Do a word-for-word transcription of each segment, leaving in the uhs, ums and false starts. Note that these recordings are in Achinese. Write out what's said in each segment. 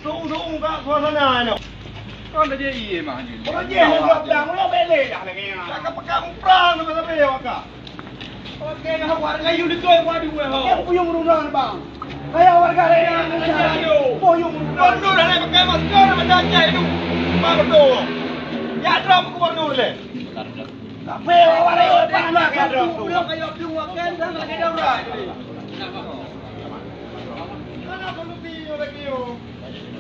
Su'ung-su'ung ka suasana nyoe. Kon dah jadi mah jin. Orang je yang buat pedang, orang bele dah lagi. Dah ka pegang perang sama-sama ya, Wak. Oke, yang warga you dikoi buat dua. Ya, puyung rundang, Bang. Saya warga raya Indonesia. Puyung rundang. Gubernur dah nak pakai masker, ada aja itu. Pak betul. Ya, ada apa gubernur le? Tapi orang raya panas ya, Bro. Belum kayak belum makan, dah lagi darurat. Mana solusi lagi, yo?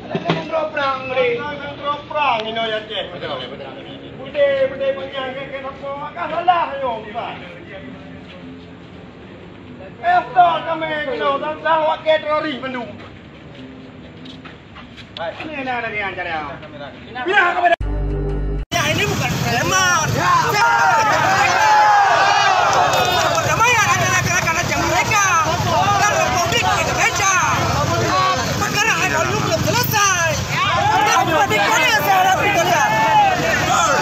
Ada yang perang ni. Ada yang perang ini ya, Cek. Betul, betul. Budaya, budaya panjang kan, kenapa? Kan salah, yo, bukan? Eh, betul, kami kena tentang wakil teroris bandum. Ini ada yang cari. Bilang kepada Ya, ini bukan preman. Perdamaian adalah gerakan Aceh Merdeka dan Republik Indonesia. Perkara Hairul Ulum belum selesai. Dan bukan di Korea saya harap kita lihat.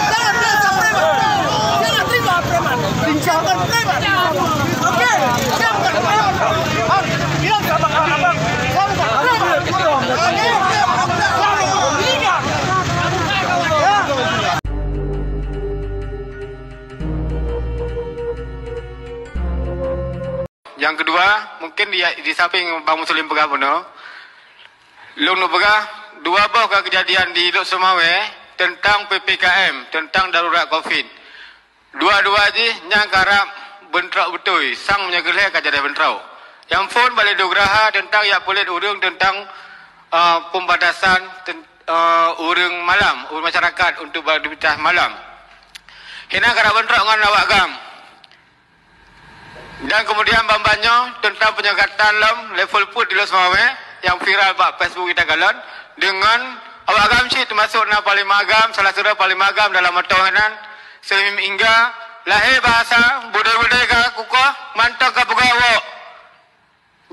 Jangan biasa preman. Jangan terima preman. Jangan preman. Oke, jangan preman. Bilang sama abang, saya bukan preman. Saya bukan preman. Nyang keudua, mungkin di, di samping Bang Muslim peugah bunoe, lôn neupeugah dua boh ka keujadian di Lhokseumawe teuntang P P K M, teuntang darurat covid. Dua-dua jih nyang karab beuntrok beutôi, sang meunyoe geulhée ka jadeh beuntrok. Nyang phon Balai Dugraha teuntang jak peulét ureuëng teuntang, eh, pembatasan ten-, eh, ureuëng malam, ureuëng masyarakat untuk beraktivitas malam. Hina karab beuntrok ngon awak GAM. Dan kemudian ban-ban nyoe teuntang penyekatan lom level peuet di Lhokseumawe nyang viral bak Facebook kita kalon deungon awak GAM cit, teumasok na Panglima GAM, salah sidroe Panglima GAM dalam mantong nan seuhingga lahé bahasa budaya-budaya ka kukoh mantong ka peugah awak.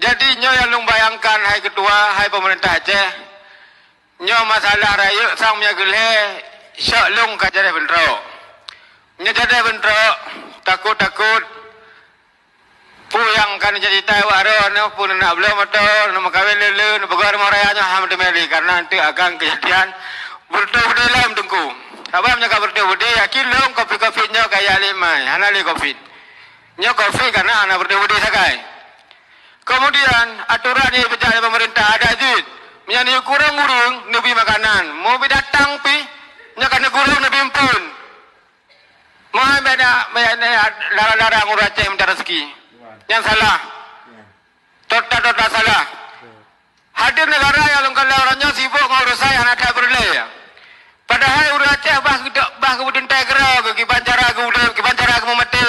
Jadi nyoe nyang lôn bayangkan, hai Ketua, hai pemerintah Aceh, nyoe masalah rayeuk sang meunyoe geulhée syok lôn ka jadeh beuntrok. Meunyoe jadeh beuntrok, takot-takot peue nyang ka neujadi tai wak droe nyoe, peue neunak bloe moto, neumeukawen le-le, neupeugah rumoh raya nyoe hana meuteumé, karna eunteuk akan keujadian beureutoh beudé lom Teungku. Sabab meunyoe ka beureutoh beudé, yakin lôn covid-covid nyoe ka jak lé mai, hana lé covid. Nyoe covid karna hana beureutoh beudé sagai. Kemudian, aturan nyang jipeujak lé pemerintah adat jeuet. Meunyoe neuyue kurong ureuëng, neubi makanan. Meu bi datang pih, nyoe ka neukurong neubi eumpeuen. Meuhai beda, beda larang-larang ureuëng Aceh mita rezeki. Nyan salah. Total-total salah. Hadir negara nyang lôn kalon uroe nyoe sibuk ngon urusan nyang hana that peureulée. Padahai ureuëng Aceh bah geudo-, bah geubeudeuntai keudroe geuh, kiban cara geuudeb, kiban cara geumumaté.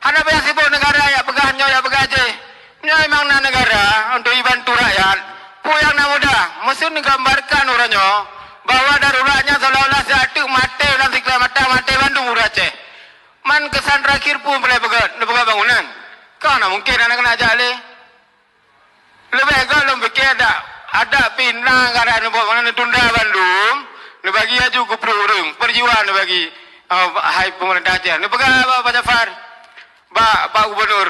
Hana payah sibuk negara jak peugah nyoe, jak peugah jih. Nyoe memang na negara untuk jibantu rakyat. Peue nyang na mudah, meuseue neugambarkan uroe nyoe bahwa darurat nyan seolah-olah siat teuk maté lam sikula mata, maté bandum ureuëng Aceh. Man keusan terakhir peue peureulée peugah, neupeugah bangunan. Ka hana mungken hana keuneuk jak lé. Leubeh göt lôn pike adak, adak pih na gara neubôh, mana neutunda bandum, neubagi laju keu pruet ureuëng, peujiwa neubagi, eh, hai peumeurintah Aceh. Neupeugah bak Pak Jafar, bak, bak gubernur.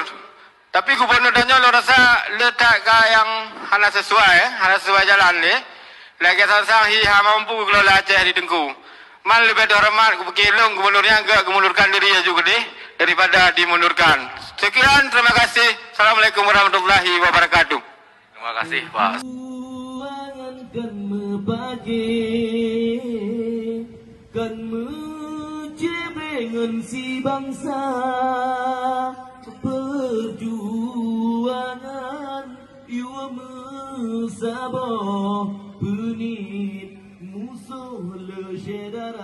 Tapi gubernur tanyoe lôn rasa le that ka nyang hana sesuai, eh, hana sesuai jalan lé. Lagée sang-sang hi hana mampu geukelola Aceh di Teungku. Man leubeh teuhoreumat kupiké lôn gubernur nyang geumundurkan diri laju keudeh daripada dimundurkan. Sekian, terima kasih. Assalamualaikum warahmatullahi wabarakatuh. Terima kasih, Pak. Perjuangan kan meubagé, kan meucebé ngon si bansa. Perjuangan yue meusaboh, peuniet musoh le syedara.